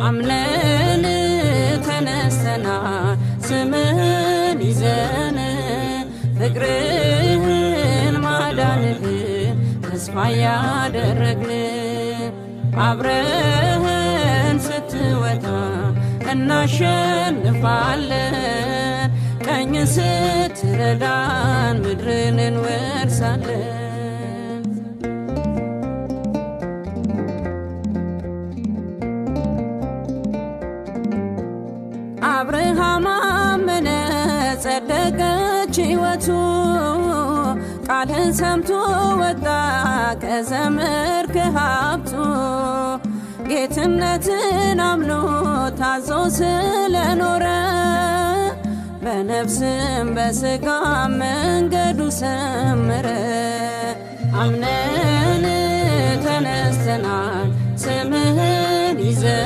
አምነን ተነስተናል ስምህን ይዘን፣ ፍቅርህን ማዳንህን ተስፋ ያደረግን። አብረህን ስትወጣ እናሸንፋለን፣ ቀኝ ስትረዳን ምድርን እንወርሳለን። አብርሃም አመነ ጸደቀች ሕይወቱ፣ ቃልህን ሰምቶ ወጣ ከዘመድ ከሀብቱ። ጌትነትን አምኖ ታዞ ስለኖረ፣ በነፍስም በሥጋ መንገዱ ሰመረ። አምነን ተነስተናል ስምህን ይዘን።